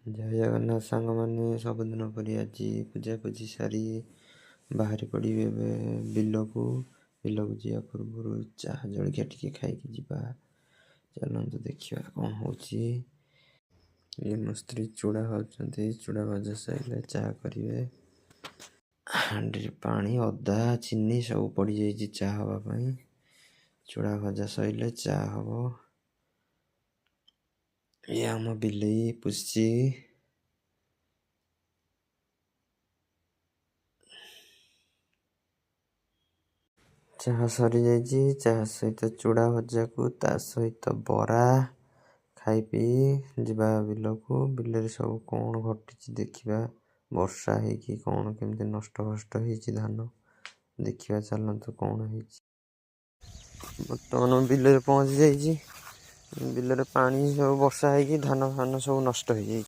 ଜୟ ଜଗନ୍ନାଥ ସାଙ୍ଗମାନେ, ସବୁଦିନ ପରି ଆଜି ପୂଜାପୂଜି ସାରି ବାହାରି ପଡ଼ିବି ଏବେ ବିଲକୁ। ବିଲକୁ ଯିବା ପୂର୍ବରୁ ଚାହା ଜଳଖିଆ ଟିକେ ଖାଇକି ଯିବା। ଚାଲନ୍ତୁ ଦେଖିବା କ'ଣ ହେଉଛି। ଇଏ ମୋ ସ୍ତ୍ରୀ ଚୁଡ଼ା ଭାଜୁଛନ୍ତି। ଚୁଡ଼ା ଭଜା ସରିଲେ ଚା କରିବେ। ହାଣ୍ଡିରେ ପାଣି, ଅଦା, ଚିନି ସବୁ ପଡ଼ିଯାଇଛି ଚା ହେବା ପାଇଁ। ଚୁଡ଼ା ଭଜା ସରିଲେ ଚା ହବ। ଇଏ ଆମ ବିଲେଇ ପୁଷି। ଚାହା ସରିଯାଇଛି। ଚାହା ସହିତ ଚୁଡ଼ା ଭଜାକୁ ତା ସହିତ ବରା ଖାଇ ପିଇ ଯିବା ବିଲକୁ। ବିଲରେ ସବୁ କ'ଣ ଘଟିଛି ଦେଖିବା। ବର୍ଷା ହେଇକି କ'ଣ କେମିତି ନଷ୍ଟ ଫଷ୍ଟ ହେଇଛି ଧାନ ଦେଖିବା। ଚାଲନ୍ତୁ କ'ଣ ହେଇଛି। ବର୍ତ୍ତମାନ ମୁଁ ବିଲରେ ପହଞ୍ଚି ଯାଇଛି। ବିଲରେ ପାଣି ସବୁ ବର୍ଷା ହେଇକି ଧାନ ଫାନ ସବୁ ନଷ୍ଟ ହେଇଯାଇଛି।